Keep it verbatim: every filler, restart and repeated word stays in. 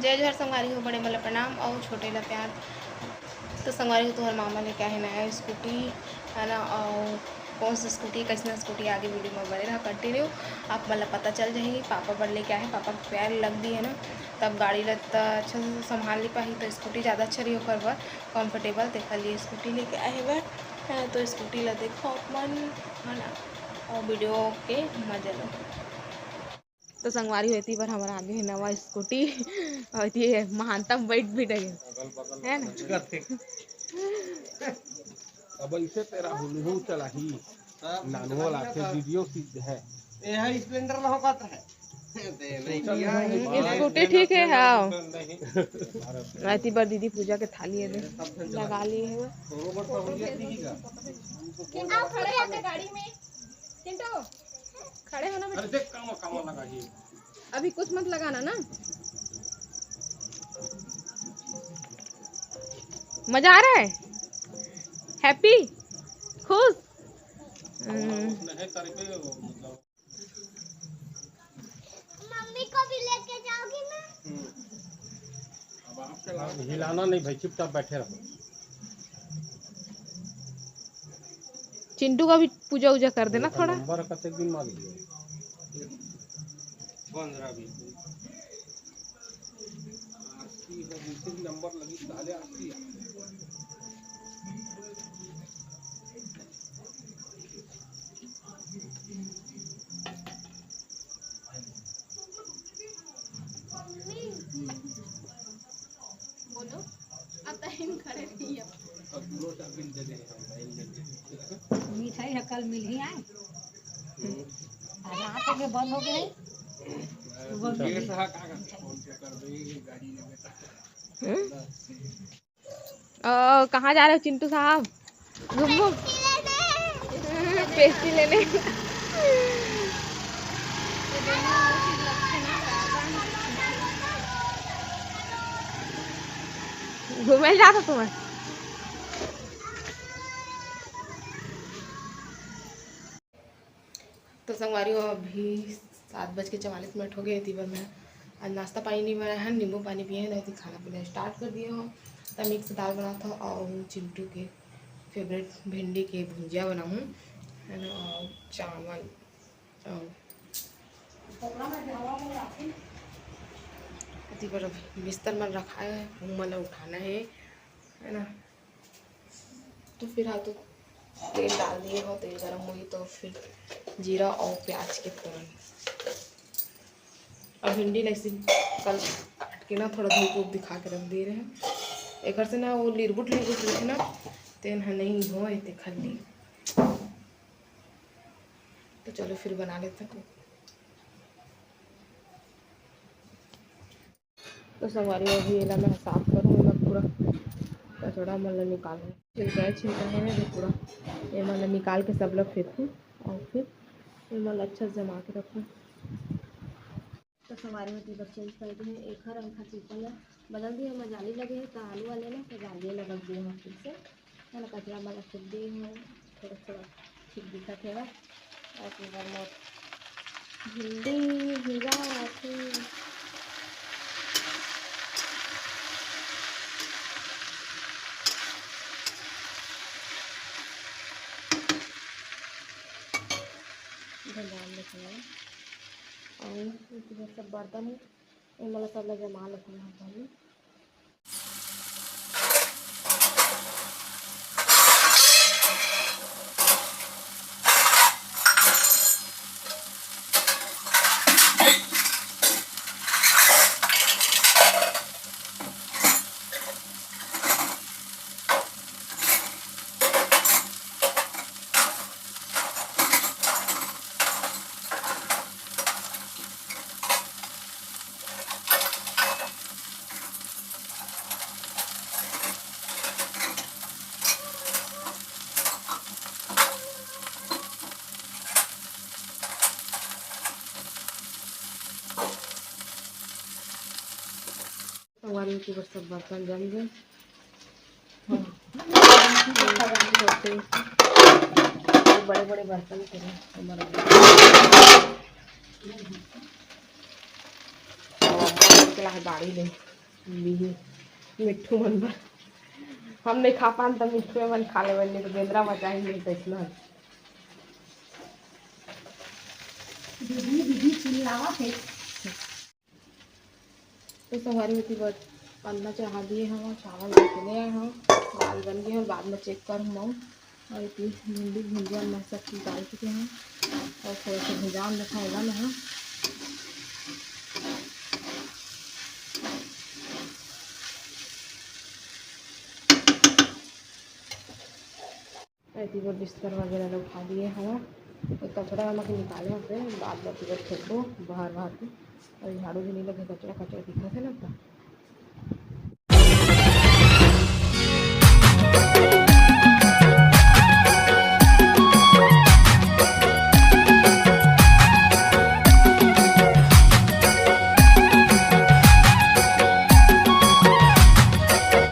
जय जोहार संगवारी हो, बड़े मन ला प्रणाम अउ छोटे ला प्यार। तो संगवारी हो, तुहर मामा लेके आहे नया स्कूटी, है ना, अउ कौन सा स्कूटी, कैसन स्कूटी, आगे वीडियो में बने रहा कंटिन्यू, आप मन ला पता चल जाही। पापा बर लेके आहे, पापा के पैर लग दी है ना, तब गाड़ी ला त अच्छा से संभाल नहीं पाही, तो स्कूटी ज़्यादा अच्छा रही ओकर बर, कंफर्टेबल, तेकर लिए स्कूटी लेके आहे बर, है ना। तो स्कूटी ला देखो आप मन, है ना, और वीडियो के मजा लो। तो संगवारी हो, एती बर हमर आगे हे नवा स्कूटी, और ये महानता में बैठ भी डगे, है ना? अब इसे तेरा हुलहू चलाही, नानू वाला के वीडियो सीध है। ये है स्प्लेंडर ना हो पाता है। दे नहीं किया है। स्कूटी ठीक है, हाँ। एती बर दीदी पूजा के थाली है, दे, लगा लिए है। आओ, खड़े होते गाड़ी में। चिंटू, खड़े होना बेटा। अरे देख, कामा, कामा लगा ये। अभी कुछ मत लगाना ना। मजा आ रहा है? हैप्पी? खुश? हम्म। उसने है तारीफ है, वो मतलब। मम्मी को भी लेके जाओगी ना? हम्म। अब आपके हिलाना नहीं भाई, चुपचाप बैठे रहो। चिंटू का भी पूजा उजा कर देना थोड़ा। नंबर कतेक दिन में आ गई? पंद्रह बीस दिन। आरती है, जैसे ही नंबर लगी, डाले आरती है। बोलो, अब तहिन खड़े नहीं है। मिठाई ह कल मिलही आए। आज रात हो गए, बंद हो गए। सुबह मिलही। हम्म? ओ, कहाँ जा रहे हो चिंटू साहब? घूमो। पेस्ट्री लेने। घूमे जाता तुम्हें। तो संगवारी हो, अभी सात बज के चवालीस मिनट हो गए, एती बर मैं आज नाश्ता पानी नहीं बनाया है, नींबू पानी पिए हैं, नहीं तो खाना पीना स्टार्ट कर दिए हो। तो मिक्स दाल बनाता हूँ और चिंटू के फेवरेट भिंडी के भुंजिया बनाऊँ, है ना, और चावल। और एती बर अभी बिस्तर मन रखा है, वो मन ला उठाना है, है ना। तो फिलहाल तो तेल डाल दिए हो, तेल गरम होई तो फिर जीरा और प्याज के फोरन। अब भिंडी ला ऐसे कल काट के ना थोड़ा धूप वूप दिखा के रख दिए रहे, एकर से ना वो लिरबुट लिरबुट रहे ना, तेन ह नहीं हो एते खल्ली। तो चलो फिर बना लेते हैं। तो संगवारी हो, अभी एला मैं साफ करूँ, एमा पूरा कचड़ा मन ला निकालूँ, छिलका छिलका है ना, तो पूरा एमा ला निकाल के सब ला फेंकूँ और फिर एमा ला अच्छा से जमा के रखूँ। तो संगवारी हो, एती बर चेंज कर दी है, एखर अंखा पेपर ला बदल दी है, मैं जाली लगे है तो आलू वाले ना तो जाली लगा दी है फिर से। है ना, कचरा मन फेंक दे हूँ, थोड़ा थोड़ा ठीक दिखत हे। और फिर मोर भिंडी भुजा आथे। भगवान देखना। और इधर सब बर्तन है, ये मतलब सब ला जमा लेते हैं हम। हमारे ऊपर सब बर्तन जम गए। हाँ। छोटे, बड़े बड़े बर्तन थे हमारे। चला है बाड़ी ले, मिट्ठू मन बर। हम नहीं खा पान त मिट्ठू मन खा लेवन, नहीं तो बेंदरा बचाही नहीं तो इसमें। दीदी, दीदी चिल्लावत हे। तो संगवारी होती बर पन्ना चढ़ा दिए हव, चावल लेके ले आए हव, दाल बन गए हव, बाद में चेक कर हूँ। और इतनी भिंडी भुंजिया में सब चीज़ डाल चुके हैं और थोड़ा सा भिजान रखा होगा ना। एती बर बिस्तर वगैरह ला उठा दिए हव, तो कचरा हम निकाले होते बाद में तुरंत फेंकबो बाहर बाहर के। और झाड़ू भी नहीं लगे, कचरा कचरा दिखत है ना, तो